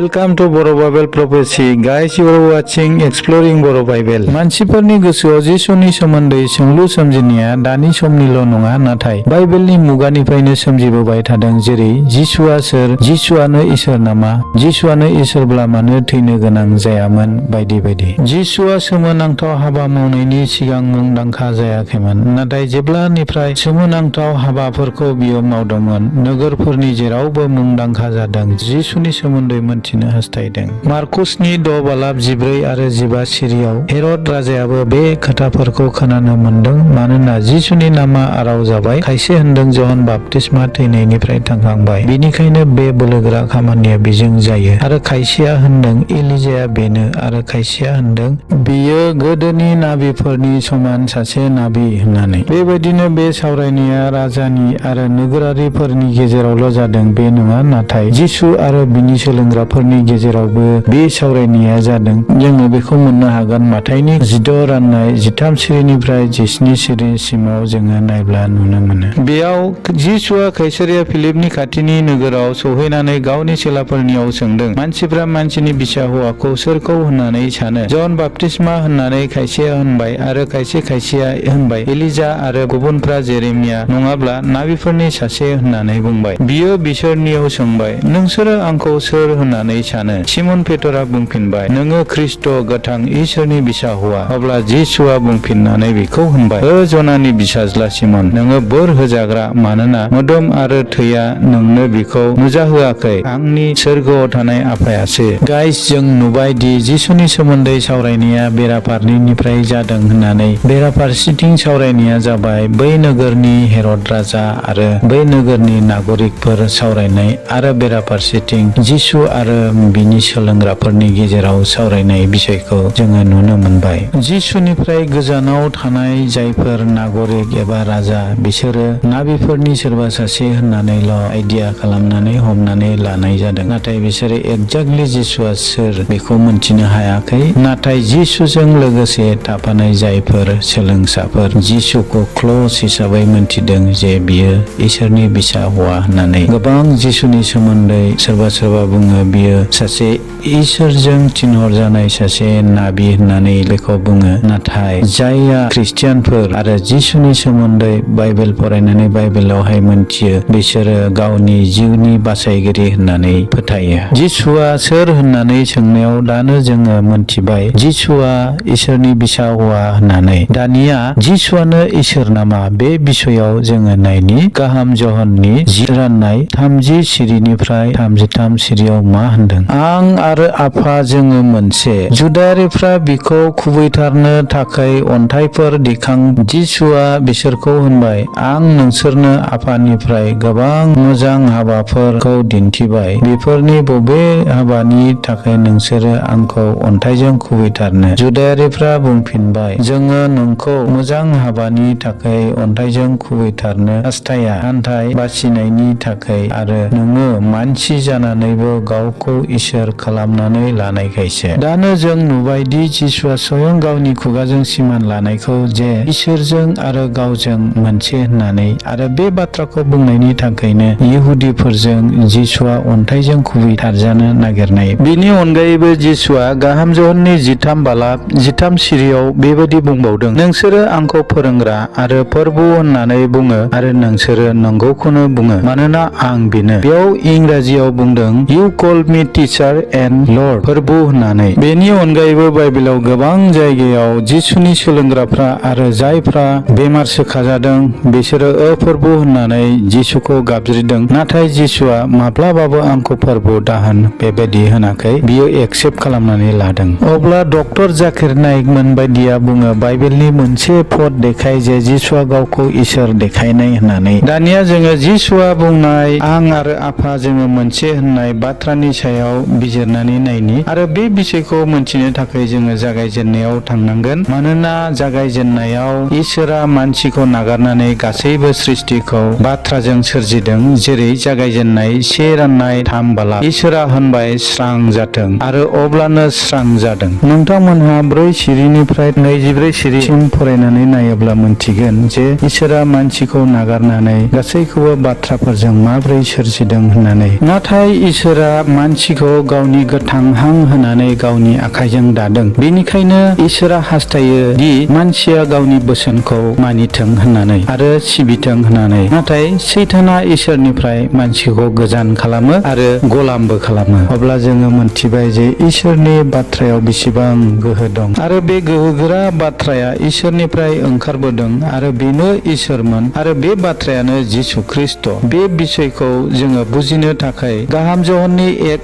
Welcome to Boro Bible Prophecy. Guys, you are watching Exploring Boro Bible. मानसिफोरनि गोसोआव जिसुनि सोमोन्दै सोंलु सोमजिनाया दानि समनिल' नङा, नाथाय बाइबेलनि मुगानिफ्रायनो सोमजिबोबाय थादों। जेरै जिसुआ सोर, जिसुआनो इसोर नामा, जिसुआनो इसोरब्ला मानो थैनो गोनां जायामोन, बायदि बायदि। जिसुआ सोमोनांथाव हाबा मावनायनि सिगां मुंदांखा जायाखैमोन, नाथाय जेब्लानिफ्राय सोमोनांथाव हाबाफोरखौ बियो मावदोंमोन, नोगोरफोरनि जेरावबो मुंदांखा जादों। जिसुनि सोमोन्दै मोनथिनो हास्थायदों। मार्कुसनि 6 बालाब 14 आरो 15 सिरियाव हेरद राजायाबो बे खोथाफोरखौ खोनानो मोनदों, मानोना जिसुनि नामा आराव जाबाय। खायसे होनदों जहन बाप्तिस्मा थैनायनिफ्राय थांखांबाय, बेनिखायनो बे बोलोगोरा खामानिया बेजों जायो, आरो खायसेया होनदों एलिजाया बेनो, आरो खायसेया होनदों बियो गोदोनि नाबिफोरनि समान सासे नाबि होननानै। बेबायदिनो बे सावरायनाया राजानि आरो नोगोरारिफोरनि गेजेरावल' जादों बे नङा, नाथाय जिसु आरो बिनि सोलोंग्राफोरनि गेजेरावबो बे सावरायनाया जादों। जोङो बेखौ मोननो हागोन माथाइनि 16 राननाय 13 सिरिनिफ्राय 17 सिरिसिमाव जोङो नायब्ला नुनो मोनो। बेयाव जिसुआ कैसरिया फिलिपनि खाथिनि नोगोराव सौहैनानै गावनि चेलाफोरनियाव सोंदों, मानसिफ्रा मानसिनि फिसा हौवाखौ सोरखौ होननानै सानो? जन बाप्तिस्मा होननानै खायसेया होनबाय, आरो खायसेया होनबाय एलिजा, आरो गुबुनफ्रा जेरेमिया नङाब्ला नाबिफोरनि सासे होननानै बुंबाय। बियो बिसोरनियाव सोंबाय, नोंसोरो आंखौ सोर होननानै सानो? सिमन पेटरा बुंफिनबाय, नोङो ख्रिस्ट' गोथां इसोरनि बिसा हौवा। अब्ला जिसुआ बुंफिननानै बिखौ होनबाय, ओ जनानि बिसाज्ला सिमन, नोङो बोर होजाग्रा, मानोना मोदोम आरो थैया नोंनो बिखौ नुजाहोआखै, आंनि सोरगोआव थानाय आफायासो। गाइस, जों नुबाय दि जिसुनि सोमोन्दै सावरायनाया बेराफारनैनिफ्राय जादों होननानै। बेराफारसेथिं सावरायनाया जाबाय बै नोगोरनि हेरद राजा आरो बै नोगोरनि नागरिकफोर सावरायनाय, आरो बेराफारसेथिं जिसु आरो बिनि सोलोंग्राफोरनि गेजेराव सावरायनाय बिसयखौ जोङो नुनो मोनबाय। जिसुनिफ्राय गोजानाव थानाय जायफोर नागरिक एबा राजा, बिसोरो नाबिफोरनि सोरबा सासे होननानैल' आइडिया खालामनानै हमनानै लानाय जादों, नाथाय बिसोरो एक्जेक्टलि जिसुआ सोर बेखौ मोनथिनो हायाखै। नाथाय जिसुजों लोगोसे थाफानाय जायफोर सोलोंसाफोर जिसुखौ क्ल'ज हिसाबै मोनथिदों जे बियो इसोरनि बिसा हौवा होननानै। गोबां जिसुनि सोमोन्दै सोरबा बुङो बियो सासे इसोरजों थिनहरजानाय सासे नाबि होननानै बेखौ बुङो, नाथाय जायहा ख्रिस्टियानफोर आरो जिसुनि सोमोन्दै बाइबेल फरायनानै बाइबेलावहाय मोनथियो, बिसोरो गावनि जिउनि बासायगिरि होननानै फोथायो। जिसुआ सोर होननानै सोंनायाव दानो जोङो मोनथिबाय जिसुआ इसोरनि बिसा हौवा होननानै। दानिया जिसुआनो इसोर नामा, बे बिसयाव जोङो नायनि। गाहाम जहननि 10 राननाय 30 सिरिनिफ्राय 33 सिरियाव मा होनदों? आं आरो आफा जोङो मोनसे। जुदायारिफ्रा बिखौ खुबैथारनो थाखाय अन्थाइफोर दिखां। जिसुआ बिसोरखौ होनबाय, आं नोंसोरनो आफानिफ्राय गोबां मोजां हाबाफोरखौ दिन्थिबाय, बेफोरनि बबे हाबानि थाखाय नोंसोरो आंखौ अन्थाइजों खुबैथारनो? जुदायारिफ्रा बुंफिनबाय, जोङो नोंखौ मोजां हाबानि थाखाय अन्थाइजों खुबैथारनो हास्थाया, नाथाय बासिनायनि थाखाय, आरो नोङो मानसि जानानैबो गावखौ इसोर खालामनानै लानायखायसो। दानो जों नुबाय दि जिसुआ स्वयं गावनि खुगाजों सिमान लानायखौ जे इसोरजों आरो गावजों मोनसे होननानै, आरो बे बाथ्राखौ बुंनायनि थाखायनो इहुदिफोरजों जिसुआ अन्थाइजों खुबैथारजानो नागिरनाय। बेनि अनगायैबो जिसुआ गाहाम जहननि 13 बालाब 13 सिरियाव बेबायदि बुंबावदों, नोंसोरो आंखौ फोरोंग्रा आरो प्रभु होननानै बुङो, आरो नोंसोरो नंगौखौनो बुङो, मानोना आं बेनो। बेयाव इंराजियाव बुंदों, you call me teacher and lord, प्रभु होननानै। बेनि अनगायैबो बाइबेलाव गोबां जायगायाव जिसुनि सोलोंग्राफ्रा आरो जायफ्रा बेमार सोखाजादों बिसोरो प्रभु होननानै जिसुखौ गाबज्रिदों, नाथाय जिसुआ माब्लाबाबो आंखौ प्रभु दाहोन बेबायदि होनाखै, बियो एक्सेप्ट खालामनानै लादों। अब्ला डक्टर जाकिर नाइकमोन बायदिया बुङो, बाइबेलनि मोनसे पद देखाय जे जिसुआ गावखौ इसोर देखायनाय होननानै। दानिया जोङो जिसुआ बुंनाय आं आरो आफा जोङो मोनसे होननाय बाथ्रानि सायाव बिजिरनानै नायनि, आरो बे बिसयखौ मोनथिनो थाखाय जोङो जागायजेननायाव थांनांगोन, मानोना जागायजेननायाव इसोरा मानसिखौ नागारनानै गासैबो सृष्टिखौ बाथ्राजों सोरजिदों। जेरै जागायजेननाय 1 राननाय 3 बालाब, इसोरा होनबाय स्रां जाथों, आरो अब्लानो स्रां जादों। नोंथांमोनहा 4 सिरिनिफ्राय 24 सिरिसिम फरायनानै नायोब्ला मोनथिगोन जे इसोरा मानसिखौ नागारनानै गासैखौबो बाथ्राफोरजों माब्रै सोरजिदों होननानै। नाथाय इसोरा मानसिखौ गावनि गोथां हां होनानै गावनि आखाइजों दादों। बेनिखायनो इसोरा हास्थायो दि मानसिया गावनि बोसोनखौ मानिथों होननानै आरो सिबिथों होननानै। नाथाय सैताना इसोरनिफ्राय मानसिखौ गोजान खालामो आरो गलामबो खालामो। अब्ला जोङो मोनथिबाय जे इसोरनि बाथ्रायाव बेसेबां गोहो दं आरो बे गोहोगोरा बाथ्राया इसोरनिफ्राय ओंखारबोदों आरो बेनो इसोरमोन आरो बे बाथ्रायानो जिसु ख्रिस्ट। बे बिसयखौ जोङो बुजिनो थाखाय गाहाम जहननि 1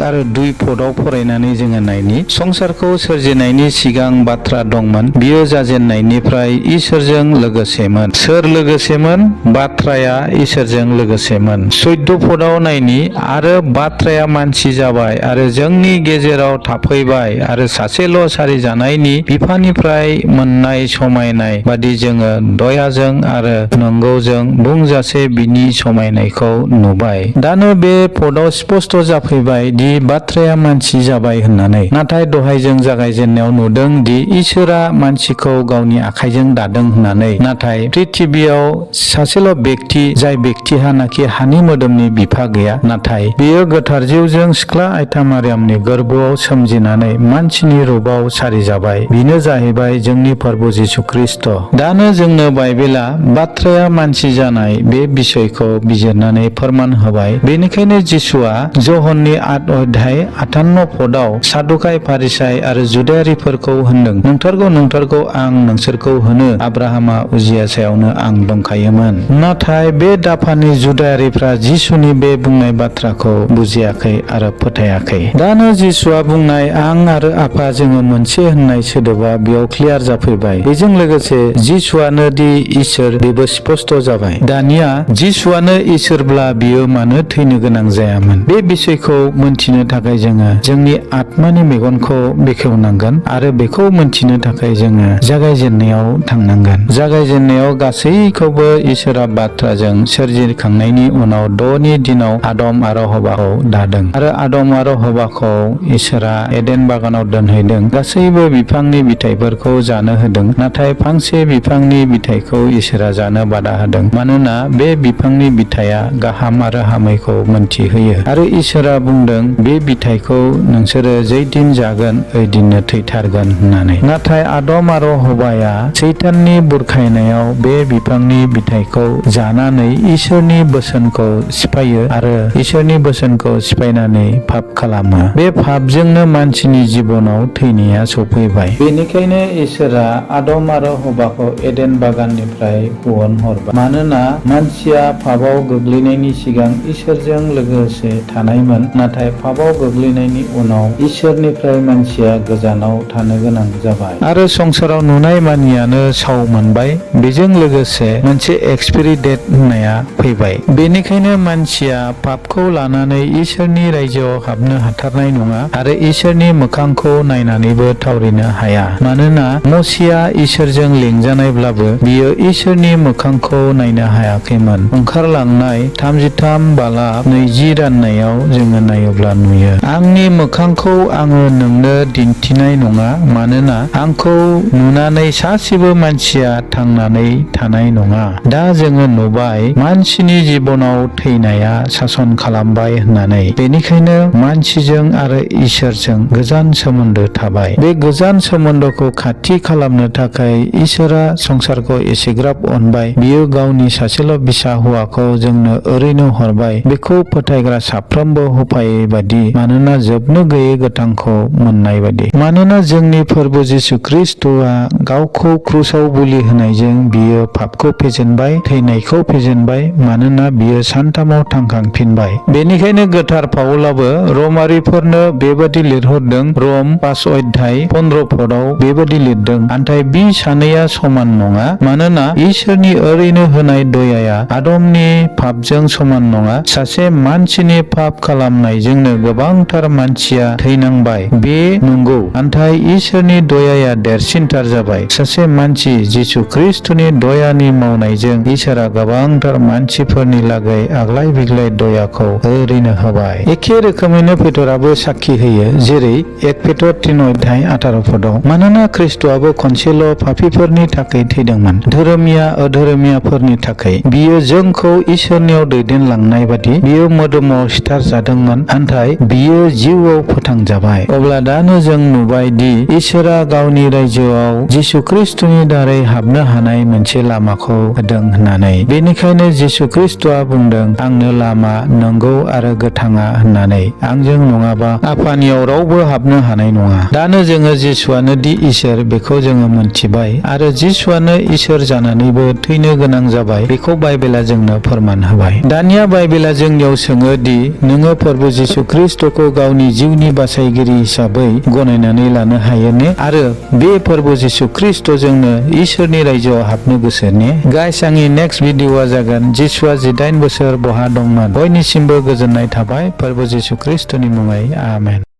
आरो 2 पदआव फरायनानै जोङो नायनि। संसारखौ सोरजिनायनि सिगां बाथ्रा दंमोन, बियो जाजेननायनिफ्राय इसोरजों लोगोसेमोन। सोर लोगोसेमोन? बाथ्राया इसोरजों लोगोसेमोन। 14 पदआव नायनि, आरो बाथ्राया मानसि जाबाय आरो जोंनि गेजेराव थाफैबाय आरो सासेल' सारिजानायनि बिफानिफ्राय मोननाय समायनाय बादि जोङो दयाजों आरो नंगौजों बुंजासे बिनि समायनायखौ नुबाय। दानो बे पदआव स्पष्ट जाफैबाय दि बाथ्राया मानसि जाबाय होननानै। नाथाय दहाय जों जागायजेननायाव नुदों दि इसोरा मानसिखौ गावनि आखाइजों दादों होननानै। नाथाय पृथिबियाव सासेल' बेक्ति, जाय बेक्तिहानाखि हानि मोदोमनि बिफा गैया, नाथाय बियो गोथार जिउजों सिख्ला आइथा मारियामनि गोरबोआव सोमजिनानै मानसिनि रूपाव सारिजाबाय। बेनो जाहैबाय जोंनि प्रभु जिसु ख्रिस्ट। दानो जोंनो बाइबेला बाथ्राया मानसि जानाय बे बिसयखौ बिजिरनानै फोरमान होबाय। बेनिखायनो जिसुआ जहननि 8 पदआव सादुकाय, फारिसाय आरो जुदायारिफोरखौ होनदों, नंथारगौ आं नोंसोरखौ होनो, आब्राहामा उजिया सायावनो आं दंखायोमोन। नाथाय बे दाफानि जुदायारिफ्रा जिसुनि बे बुंनाय बाथ्राखौ बुजियाखै आरो फोथायाखै। दानो जिसुआ बुंनाय आं आरो आफा जोङो मोनसे होननाय सोदोबा बेयाव क्लियार जाफैबाय। बेजों लोगोसे जिसुआनो दि इसोर बेबो स्पष्ट जाबाय। दानिया जिसुआनो इसोरब्ला बियो मानो थैनो गोनां जायामोन? बे बिसयखौ मोनथिनो थाखाय जोङो जोंनि आत्मानि मेगनखौ बेखेवनांगोन आरो बेखौ मोनथिनो थाखाय जोङो जागायजेननायाव थांनांगोन। जागायजेननायाव गासैखौबो इसोरा बाथ्राजों सोरजिखांनायनि उनाव 6नि दिनाव आदम आरो हवाखौ दादों आरो आदम आरो हवाखौ इसोरा एडेन बागानाव दोनहैदों। गासैबो बिफांनि बिथाइफोरखौ जानो होदों, नाथाय फांसे बिफांनि बिथाइखौ इसोरा जानो बादा होदों, मानोना बे बिफांनि बिथाइया गाहाम आरो हामैखौ मोनथिहोयो आरो इसोरा बुंदों बे बिथाइखौ नोंसोरो जै दिन जागोन ओइदिननो थैथारगोन होननानै। नाथाय आदम आरो हवाया सैताननि बुरखायनायाव बे बिफांनि बिथाइखौ जानानै इसोरनि बोसोनखौ सिफायो आरो इसोरनि बोसोनखौ सिफायनानै पाप खालामो। बे पापजोंनो मानसिनि जिबनाव थैनाया सफैबाय। बेनिखायनो इसोरा आदम आरो हवाखौ एडेन बागाननिफ्राय हुनहरबाय, मानोना मानसिया पापआव गोग्लैनायनि सिगां इसोरजों लोगोसे थानायमोन। नाथाय पापआव गोग्लैनायनि उनाव इसोरनिफ्राय मानसिया गोजानाव थानो गोनां जाबाय आरो संसाराव नुनाय मानियानो साव मोनबाय। बेजों लोगोसे मोनसे एक्सपायरि डेट होननाया फैबाय। बेनिखायनो मानसिया पापखौ लानानै इसोरनि रायजोआव हाबनो हाथारनाय नङा आरो इसोरनि मोखांखौ नायनानैबो थावरिनो हाया। मानोना मसीया इसोरजों लिंजानायब्लाबो बियो इसोरनि मोखांखौ नायनो हायाखैमोन। ओंखारलांनाय 33:20 राननायाव जोङो नायोब्ला नुयो, आंनि मोखांखौ आङो नोंनो दिन्थिनाय नङा, मानोना आंखौ नुनानै सासेबो मानसिया थांनानै थानाय नङा। दा जोङो नुबाय मानसिनि जिबनाव थैनाया सासन खालामबाय होननानै। बेनिखायनो मानसिजों आरो इसोरजों गोजान सोमोन्दो थाबाय। बे गोजान सोमोन्दोखौ खाथि खालामनो थाखाय इसोरा संसारखौ एसेग्राब अनबाय, बियो गावनि सासेल' बिसा हौवाखौ जोंनो ओरैनो हरबाय, बेखौ फोथायग्रा साफ्रोमबो होफायै बादि, मानोना जोबनो गैयै गोथांखौ मोननाय बादि। मानोना जोंनि प्रभु जिसु ख्रिस्टआ गावखौ क्रुसाव बुलि होनायजों बियो पापखौ फेजेनबाय, थैनायखौ फेजेनबाय, मानोना बियो सानथामाव थांखांफिनबाय। बेनिखायनो गोथार पाउलाबो रमारिफोरनो बेबादि लिरहरदों, रम 5:15 पदआव बेबादि लिरदों, नाथाय बि सानैया समान नङा, मानोना इसोरनि ओरैनो होनाय दयाया आदमनि पापजों समान नङा। सासे मानसिनि पाप खालामनायजोंनो गोबांथार मानसिया थैनांबाय, बे नंगौ, नाथाय इसोरनि दयाया देरसिनथार जाबाय। सासे मानसि जिसु ख्रिस्टनि दयानि मावनायजों इसोरा गोबांथार मानसिफोरनि लागै आग्लाय बिग्लाय दयाखौ ओरैनो होबाय। एखे रोखोमैनो पेटराबो साखि होयो, जेरै 1 पेटर 3:18 पदआव, मानोना ख्रिस्टआबो खनसेल' पापीफोरनि थाखाय थैदोंमोन, धोरोमिया अधोरोमियाफोरनि थाखाय। बियो जोंखौ इसोरनियाव दैदेनलांनाय बादि, बियो मोदोमाव सिथार जादोंमोन नाथाय बियो जिउआव फोथांजाबाय। अब्ला दानो जों नुबाय दि इसोरा गावनि रायजोआव जिसु ख्रिस्टनि दारै हाबनो हानाय मोनसे लामाखौ होदों होननानै। बेनिखायनो जिसु ख्रिस्टआ बुंदों, आंनो लामा, नंगौ आरो गोथाङा होननानै। आंजों नङाबा आफानियाव रावबो हाबनो हानाय नङा। दानो जोङो जिसुआनो दि इसोर बेखौ जोङो मोनथिबाय आरो जिसुआनो इसोर जानानैबो थैनो गोनां जाबाय बेखौ बाइबेला जोंनो फोरमान होबाय। दानिया बाइबेला जोंनियाव सोङो दि नोङो प्रभु जिसु ख्रिस्टखौ गावनि जिउनि बासायगिरि हिसाबै गनायनानै लानो हायो ने? आरो बे प्रभु जिसु ख्रिस्टजोंनो इसोरनि रायजोआव हाबनो गोसो ने? गाइस, आंनि नेक्स्ट भिडिअआ जागोन जिसुआ 18 बोसोर बहा दंमोन। बयनिसिमबो गोजोननाय थाबाय प्रभु जिसु ख्रिस्टनि मुङै। आमेन।